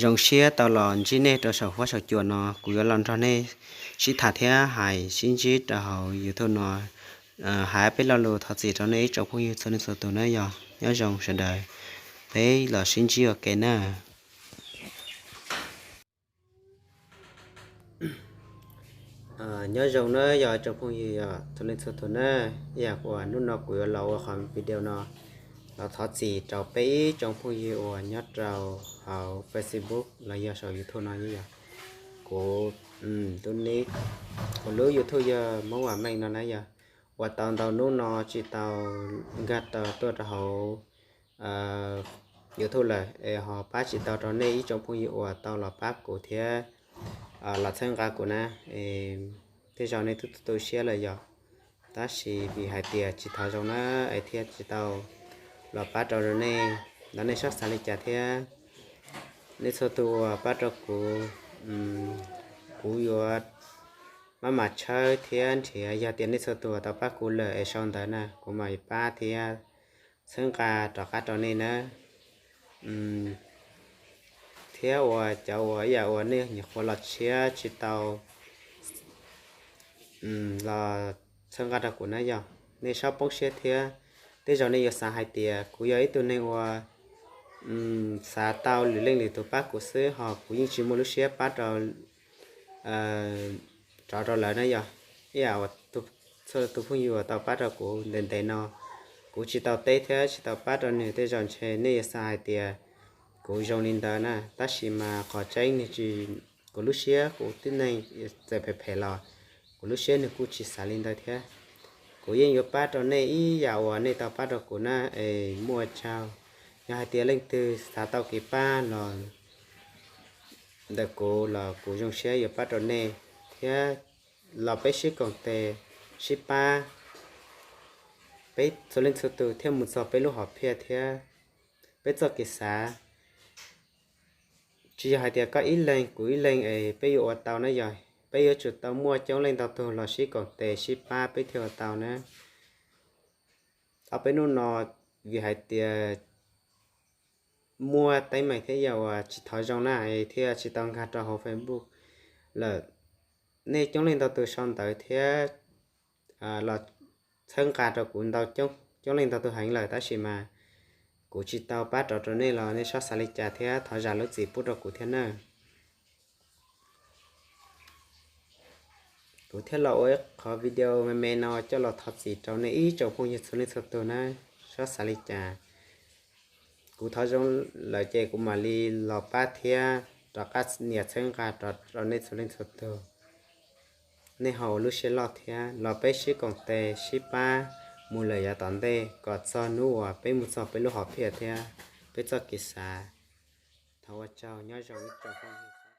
zoo siab tau los ntsib nej rau saum huab saum cua no. Kuv yuav los nrog nej sib tham thiab hais sib ntsib rau hauv YouTube no. Hais peb lo lus thov txim rau nej ib tsoom phooj ywg txhua leej txhua tus na yog. Nyob zoo sawv daws, peb los sib ntsib ua ke na. Nyob zoo na yog tsoom phooj ywg txhua leej txhua tus na. Yam uas hnub no kuv yuav los ua qhov video no los thov txim rau peb ib tsoom phooj ywg uas nyob rau hauv Facebook los yog saum YouTube no yog. Kuv, kuv lub YouTube yog Hmoob Vam Meej no na yog. Ua tau ntau hnub no tsis tau nkag tau tuaj rau hauv YouTube lawm es ho pab tsis tau rau nej ib tsoom phooj ywg uas tau los pab kuv thiab los txhawb nqa kuv na. Tej zaum nej twb tu siab lawm yog, tab sis vim hais tias tsis thov zoo na es thiaj tsis tau los pab rau nej. Los nej txhob xav li cas thiab. Nej txhua tus uas pab rau kuv, kuv yuav maj mam tshawb thiab nrhiav. Yog tias nej txhua tus uas tau pab kuv lawm es sau ntawv na kuv mam pab thiab txhawb nqa rov qab rau nej na. Thiab uas cov uas ib yam uas nej nyuam qhuav los tshiab tsis tau los txhawb nqa rau kuv na yog, nej txhob poob siab thiab. Tej zaum nej yuav xav hais tias kuv yog ib tug neeg uas xav tau lwm leej lwm tus pab kuv xwb ho kuv yeej tsis muaj lub siab pab rau, rov rau lawv na yog. Ib yam uas txhua tus phooj ywg uas tau pab rau kuv ntev ntev no, kuv tsis tau teb thiab tsis tau pab rau nws. Tej zaum ntshe nej yuav xav hais tias kuv zoo li ntawd na, tab sis mas qhov tseeb nws tsis, kuv lub siab kuv tib neeg txawm phem phem los kuv lub siab nws kuj tsis xav li ntawd thiab. Kuv yeej yuav pab rau nej ib yam uas nej tau pab rau kuv na es muaj tsaug. Yog hais tias leej twg xav tau kev pab los ntawm kuv los kuv zoo siab yuav pab rau nej thiab. Los peb sib koom tes sib pab, peb txhua leej txhua tus thiaj mus txog peb lub hom phiaj thiab peb txoj kev xav. Tsis yog hais tias koj ib leeg kuv ib leeg es peb yuav ua tau na yog, peb yuav tsum tau muaj coob leej ntau tug los sib koom tes sib pab peb thiaj ua tau na. Ob peb hnub no vim hais tias muaj teeb meem thiab yam uas tsis thov zoo na es thiaj tsis tau nkag rau hauv Facebook lawm. Nej coob leej ntau tus sau ntawv thiab los txhawb nqa rau kuv ntau, coob leej ntau tus heev lawm tab sis mas kuv tsis tau pab rov rau nej los nej txhob xav li cas thiab thov zam lub txim pub rau kuv thiab na. Kuv thiaj los ua ib qhov video me me no coj los thov txim rau nej ib tsoom phooj ywg txhua leej txhua tus na, txhob xav li cas. Kuv thov zoo lawm ces kuv mam li los pab thiab rov qab nias txhawb nqa rau nej txhua leej txhua tus. Nej ho ua lub siab loj thiab los peb sib koom tes sib pab mus lawm yav tom ntej kom txog hnub uas peb mus txog peb lub hom phiaj thiab peb txoj kev xav. Thov ua tsaug, nyob zoo ib tsoom phooj ywg.